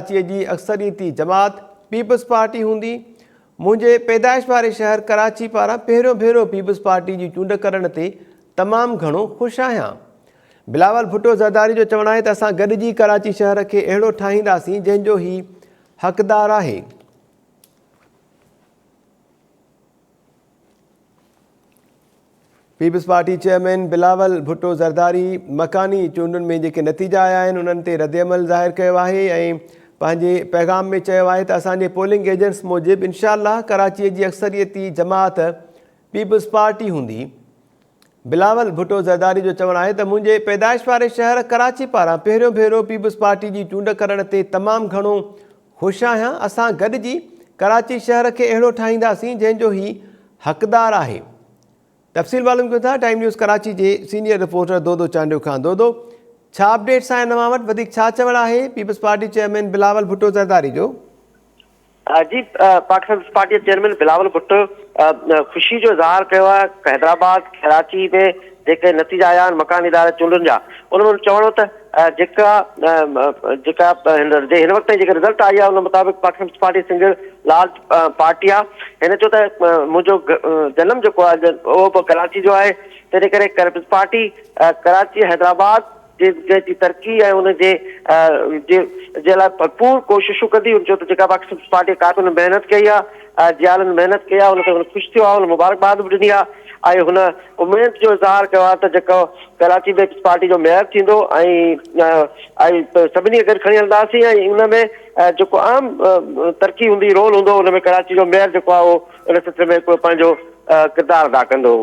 ڪراچيء جي اڪثريتي جماعت پيپلز پارٽي هوندي. منهنجي پيدائش واري شهر ڪراچي پاران پهريون ڀيرو پيپلز پارٽي جي چونڊ ڪرڻ تي تمام گهڻو خوش آهيان. بلاول ڀٽو زرداري جو چوڻ آهي ته اسان گڏجي ڪراچي شهر کي اهڙو ٺاهينداسين جنهن جو هي حقدار آهي. Peoples party chairman Bilawal Bhutto Zardari مڪاني چونڊن ۾ جيڪي نتيجا آيا آهن انهن تي ردعمل ظاهر ڪيو آهي ۽ پنهنجي پيغام ۾ چيو آهي ته اسان جي پولنگ ايجنٽس موجب انشاء الله ڪراچي جي اڪثريتي جماعت پيپلز پارٽي هوندي. بلاول ڀٽو زرداري جو چوڻ آهي ته منهنجي پيدائش واري شهر ڪراچي پاران پهريون ڀيرو پيپلز پارٽي جي چونڊ ڪرڻ تي تمام گهڻو خوش آهيان، اسان گڏجي ڪراچي شهر کي اهڙو ٺاهينداسين جنهن جو هي حقدار آهي. تفصيل معلوم ڪيون ٿا ٽائيم نيوز ڪراچي جي سينيئر رپورٽر دودو چانڊيو کان دودو ڇا اپڊيٽس آهن اوهان وٽ وڌيڪ ڇا چوڻ آهي peoples party chairman Bilawal Bhutto Zardari جو. جي پاڪستان پيپلز پارٽي جي چيئرمين بلاول ڀٽو خوشي جو اظهار ڪيو آهي حيدرآباد ڪراچي ۾ جيڪي نتيجا آيا آهن مڪاني اداري چونڊن جا ان ۾ چوڻ هو ته جيڪا جيڪا هن هن وقت تائين جيڪا رزلٽ آئي آهي ان مطابق Pakistan peoples party single large party آهي هن چيو ته منهنجو جنم جيڪو آهي اهو به ڪراچي جو آهي تنهن ڪري پيپلز پارٽي ڪراچي حيدرآباد جي جي ترقي ۽ ان جي جي جي لاء ڀرپور ڪوششون ڪندي هن چيو ته جيڪا پاڪستان پيپلز پارٽي ڪارڪنن محنت ڪئي آهي جيالن محنت ڪئي آهي ان تي هن خوش ٿيو آهي هن مبارڪباد به ڏني آهي ۽ هن اميد جو اظهار ڪيو آهي ته جيڪو ڪراچي پيپلز پارٽي جو ميئر ٿيندو ۽ ۽ سڀني کي گڏ کڻي هلنداسين ۽ ان ۾ جيڪو اهم ترقي هوندي رول هوندو ان ۾ ڪراچي جو ميئر جيڪو آهي اهو ان سلسلي ۾ پنهنجو ڪردار ادا ڪندو.